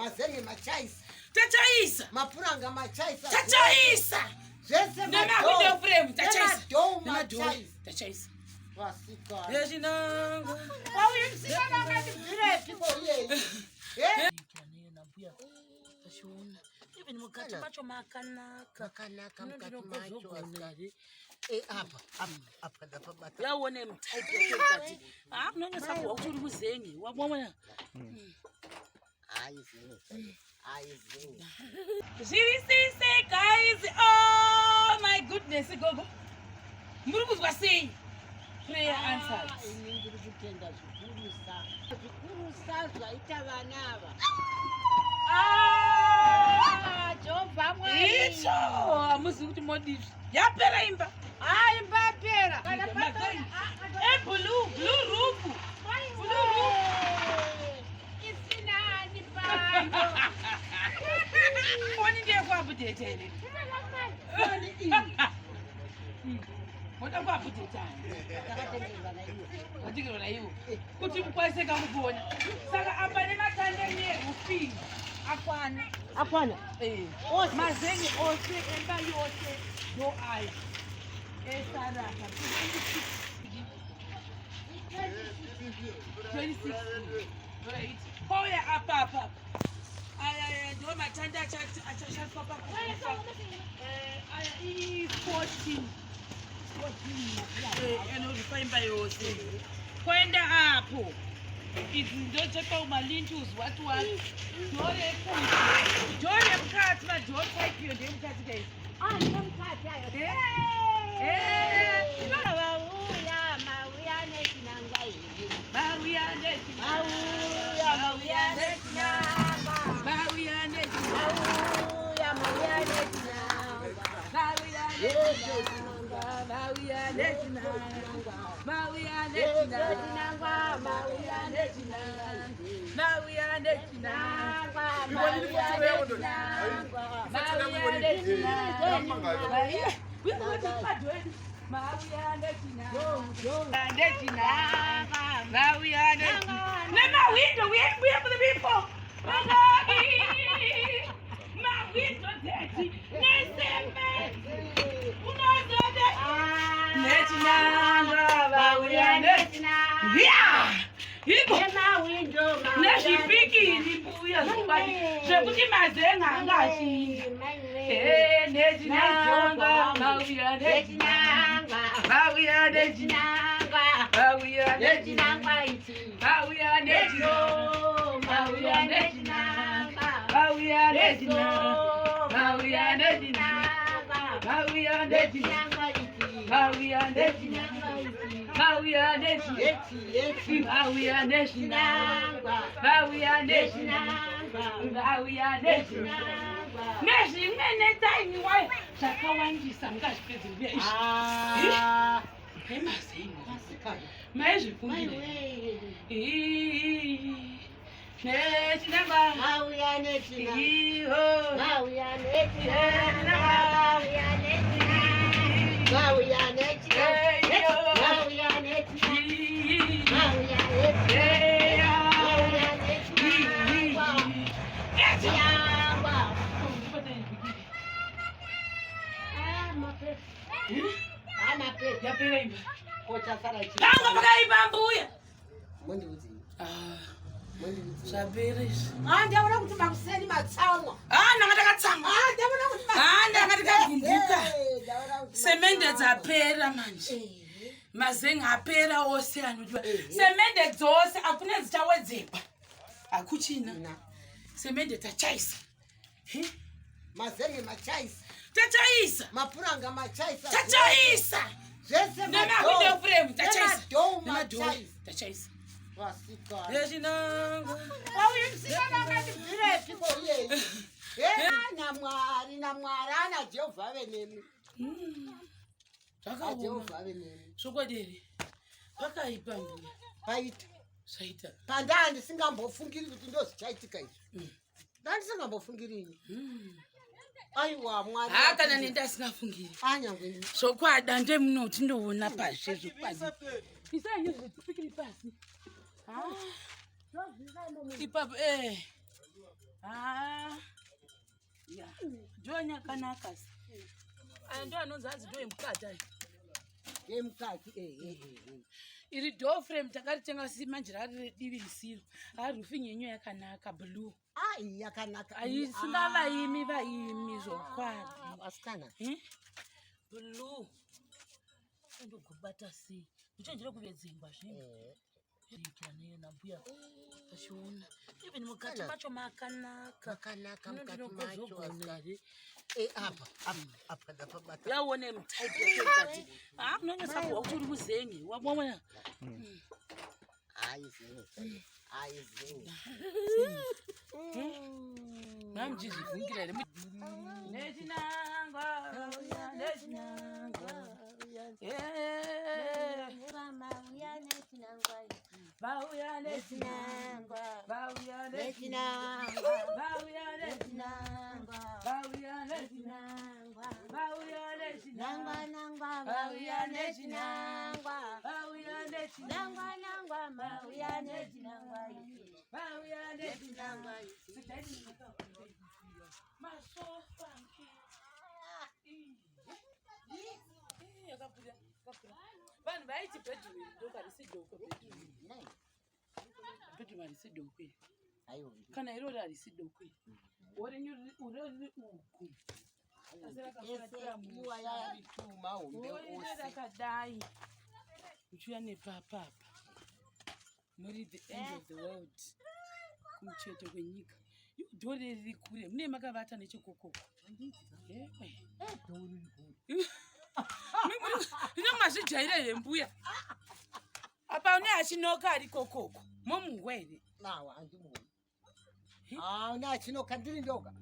Mazenge machaisa. Tachaisa. Mapuranga machaisa. Tachaisa. Zvese nemawindow frame tachaisa. Nemadoor tachaisa. Vasikana. Yechinango. Wauyu musikana akatibvirepi ko iyeyi? Eh? Tachiona. Even mukati macho makanaka. Makanaka Muno mukati macho ndinogozogona vasikana. here? Eh, apa apa apa ndapabata. Yaone mtype yacho mukati. Ah, kunonyatsa kuwa kuti uri muzenge. Wamona. Hayi zini. Hayi zini. Zviri sei sei guys? Oh my goodness gogo. Muri kuzwa sei? Prayer answered. Ah, ini ndiri kutenda zvikurusa. Zvikurusa zvaita vana ava. Ah! Jehovha Mwari. Icho hamuzivi kuti modii. Yapera imba. Ah, imba yapera. Mazenge. Eblue, blue roof. Blue roof. Isinani pano. Foni ndeyekuapudheta here? Foni iyi. Moda kuapudheta. Takatengerwa naiwo. Watengerwa naiwo. Kuti mukwanise kakupona. Saka apa nematanda neroofing akwana. Akwana. Eh. Ose. Mazenge ose emba yose ndo aya. Esaraka. 26. Right. Kouya apa apa. Aya aya ndo matanda achashandiswa pakufa. Aya i 14. Anorufa imba yose. Kuenda apo. Idzi ndocheka malintus what what. Door yekunze. Door yemukati madoor type iyo ndeyemukati guys. Ah, ndemukati ayo. Eh. Eh. Vauya, mauya nechinangwa here. Mauya nechinangwa. Mauya, mauya nechinangwa. Mauya nechinangwa. Mauya, mauya nechinangwa. Mauya nechinangwa. Mauya nechinangwa. Mauya nechinangwa. Mauya nechinangwa. Mauya nechinangwa. Mauya nechinangwa. Mauya nechinangwa. Mauya nechinangwa. Nechinangwa. Mauya nechinangwa. Nemahwindo, we we for the people. Mahwindo dzechi nesembe. Unozode. Nechinangwa. Vauya nechinangwa. Yeah. Iko. Nezvipikiri mbuya zvokwadi zvekuti mazenga anga achinja. Nechinangwa. Mauya nechinangwa. Mauya nechinangwa. Mauya nechinangwa. Mauya nechinangwa. Mauya nechinangwa. Mauya nechinangwa. Mauya nechinangwa. Mauya nechinangwa. Mauya nechinangwa. Mauya nechinangwa. Mauya nechinangwa. Mauya nechinangwa. Mauya nechinangwa. Nezvimwe netaini wayo zvakawandisa mungazvipedzi mbuya izvi. Hemazengo. Maizvifungire. Nechinangwa. Mauya nechinangwa. Iho. Mauya nechinangwa. Mauya nechinangwa. Mauya nechinangwa. Mauya nechinangwa. Mauya nechinangwa. Mauya nechinangwa. Chinangwa. Ah, mapepa. Ah, mapepa. Yapera imba. Kochasara chi. Panga pakaipa mbuya. Mundiudzi. Mundiudzi. Zvapera izvi. Ah, ndaona kuti makuseni matsamwa. Ah, ndanga ndakatsamwa. Ah, ndaona kuti Ah, ndanga ndakagumbuka. Eh, ndaona kuti Semende matsamwa. dzapera manje. Eh. Mazenga apera ose anodiwa. Eh. Semende dzose hakuna dzichawedzekwa. Hakuchina. Na. Semende tachaisa. He? Mazenge machaisa. Tachaisa. Mapuranga machaisa. Tachaisa. Zvese Nemawindow frame tachaisa. Nemadoor Nemadoor machaisa. tachaisa. Vasikana. Yechinangwa. Wauyu musikana akatibvirepi ko iyeyi? Eh, naMwari, naMwari ana Jehovha ave nemi. Zvakaoma. Jehovha ave nemi. Zvokwadi here? Pakaipa mbuya. Paita. Zvaita. Pandaa ndisingambofungiri kuti ndozvichaitika izvi. Ndandisingambofungiri ini. Aiwa Mwari. Ha kana nenda asingafungiri. Anyangwe ini. Zvokwadi ande munoti ndoona pazhe zvokwadi. Isai nezvipikiri pasi. Ipapo eh. Ah. Madhoo akanaka asi. Aya ndo anonzi anzi ndo emukati aya. Emukati ehe. Iri door frame takaritenga si manje rari divi risiro. Ha roofing yenyu yakanaka blue. Ah, iyi yakanaka. Aisingavaimi vaimi zvokwadi. Asikana. Eh? Blue. Ndogubata sei? Ndichenjere kuvedzengwa zvinhu. Eh. Kuitira nambuya achiona. Even mukati macho makanaka. Makanaka Muno mukati macho ndinogozogona asikana. here? Eh, apa apa apa ndapabata. Yaone mtype yacho mukati. Ah, unonyatsa kuhwa kuti uri muzenge. Waona? Hayi zenge. Hayi zenge. Mamuchizvivhungira here? Nechinangwa, nechinangwa. Eh, vauya nechinangwa. Vauya nechinangwa. Vauya nechinangwa. Vauya nechinangwa. Vauya nechinangwa. Vauya nechinangwa. Vauya nechinangwa. Vauya nechinangwa. Vauya nechinangwa. Masofa. Yakakura, yakakura. Vanhu vaiti bedroom iri doko harisi doko bedroom. Bedroom harisi doko iri. Aiwa. Kana irori harisi doko iri. Worenyu riri riri uku. Asi Ese rakafuratira iwa yari tu mahombe Orire ose. rakadai. Uchiuya nepapapa. Muri the end of the world. Kumucheto kwenyika. Iwo dhori riri kure. Mune makavata nechekokoko. Ewe. Eh, dhori riri kure. Rino mazvijaira here mbuya? Apa une achinoka ari kokoko. Momuhwa here? Nawa handimuoni. Ah, une achinoka ndiri ndoga.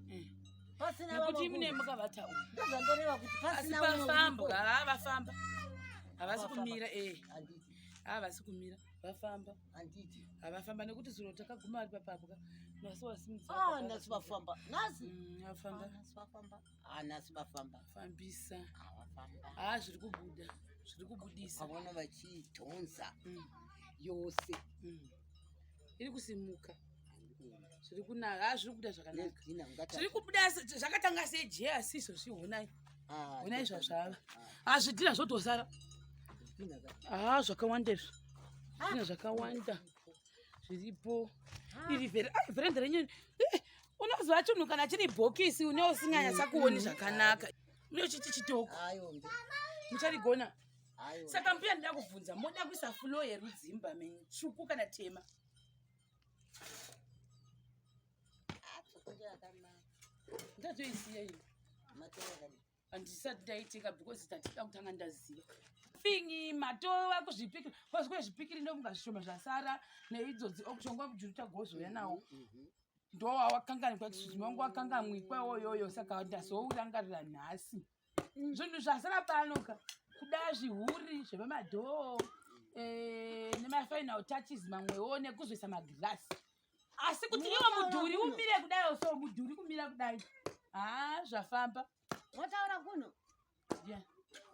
Pasina Nekuti vamwe mune kure. makavata umu. Ndozvandoreva kuti Asi pasina umwe uripo. vafamba, haa vafamba. Havasi Vafamba. kumira eh. Handiti, Havasi kumira. Vafamba. handiti. Havafamba nekuti zuro takaguma ari papapo ka. Nhasi wasimudza. Ah, nhasi vafamba. Nhasi. Vafamba. Ah, nhasi vafamba. Ah, nhasi vafamba. Fambisa. Ah, vafamba. Haa zviri kubuda. Zviri kubudisa. Pavona vachidhonza yose. Iri kusimuka. Zviri kunaka. Haa zviri kubuda zvakanaka. Nezvidhina ungati. Zviri kubuda zvakatanga seje asi izvozvi honai. Ah, Honai zvazvava. Ah zvidhina zvotosara. zvidhina ka. Haa zvakawanda izvi. Zvidhina zvakawanda. Zviripo. Iri vherenda renyu. Unoziva chinhu kana chiri bhokisi une usinganyatsakuoni zvakanaka. Une chiti chitoko. Aiwa mbe. Mucharigona. Aiwa. Saka mbuya ndida kubvunza moda kuisa fulo yerudzimba menyu tsvuku kana tema. Ah, tsvuku yakanaka. Ndatoisiya iyo. Matoro akadii? Handisati ndaitenga because tatida kutanga ndaziva. Fingi matova kuzvipikiri kwazvikwe zvipikiri ndofunga zvishoma zvasara neidzodzi okushongwa kujuru tagozouya nawo. Ndowawakanganikwa wangu wakangamwikwa iwoyoyo saka ndazourangarira nhasi. Zvinhu zvasara pano ka kuda zvihuri zvepamadhoo nemafinal touches mamwewo nekuzoisa magirasi. Asi kuti iwo mudhuri umire kudai so mudhuri kumira kudai. Haa zvafamba. Wataura kuno? Yeah.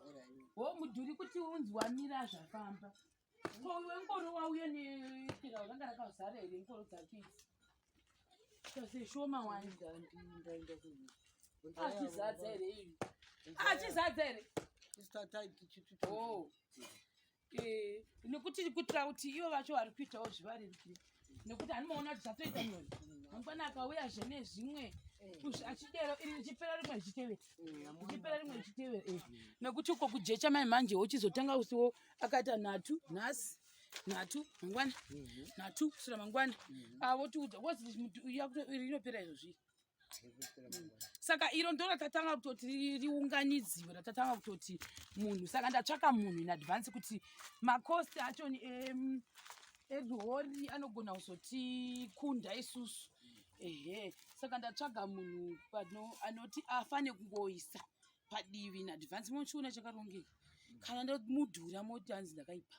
Alright. Wo mudhuri kuti unzi wamira zvafamba. Ko iwe ngoro wauye netera ranga rakazara here ngoro dzake idzi? Tase shoma wani. Achizadza here iyi? Achizadza here? Oh. Eh, nekuti kuitira kuti ivo vacho vari kuitawo zvivarerukire nekuti handimaona kuti zvatoita nyore mangwana akauyazve nezvimwe achidero iri richipera rimwe richitevera richipera rimwe richitevera eh. Nekuti uko kujecha mai manje wochizotanga usiwo akaita nhatu nhasi nhatu mangwana nhatu kusvira mangwana avotiudza wozi iri rinopera izvozvi. Saka iro ndo ratatanga kutoti riunganidziwe ratatanga kutoti munhu saka ndatsvaka munhu in advance kuti makosti acho erori anogona kuzotikunda isusu ehe. Saka ndatsvaga munhu pano anoti afane kungoisa padivi in advance mochiona chakarongeka kana ndomudhura moti hanzi ndakaipa.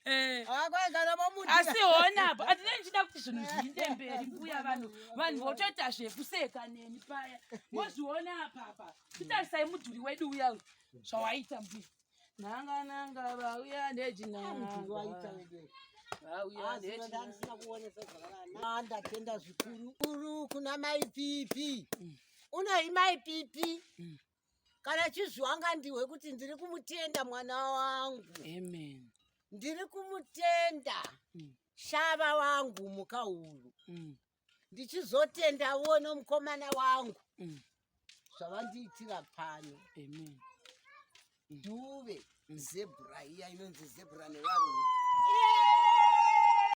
Eh. Asi honapo handine ndichida kuti zvinhu zviinde mberi mbuya vanhu votoita zvekuseka neni paya mozviona apapa titarisai mudhuri wedu uya zvawaita mbuya nanga nanga vauya Mudhuri waita nechinangwa wedu. Vauya Ndandisina kuonesa zvakanaka. Ndatenda zvikuru kuru kuna mai Pipi. Unoi mai Pipi. Kana chizwanga ndihwe kuti ndiri kumutenda mwana wangu. Amen. Ndiri kumutenda shava wangu mukauru. Ndichizotendawo nomukomana wangu zvavandiitira pano. Amen. Dhuve zebhura iya inonzi zebhura nevarungu.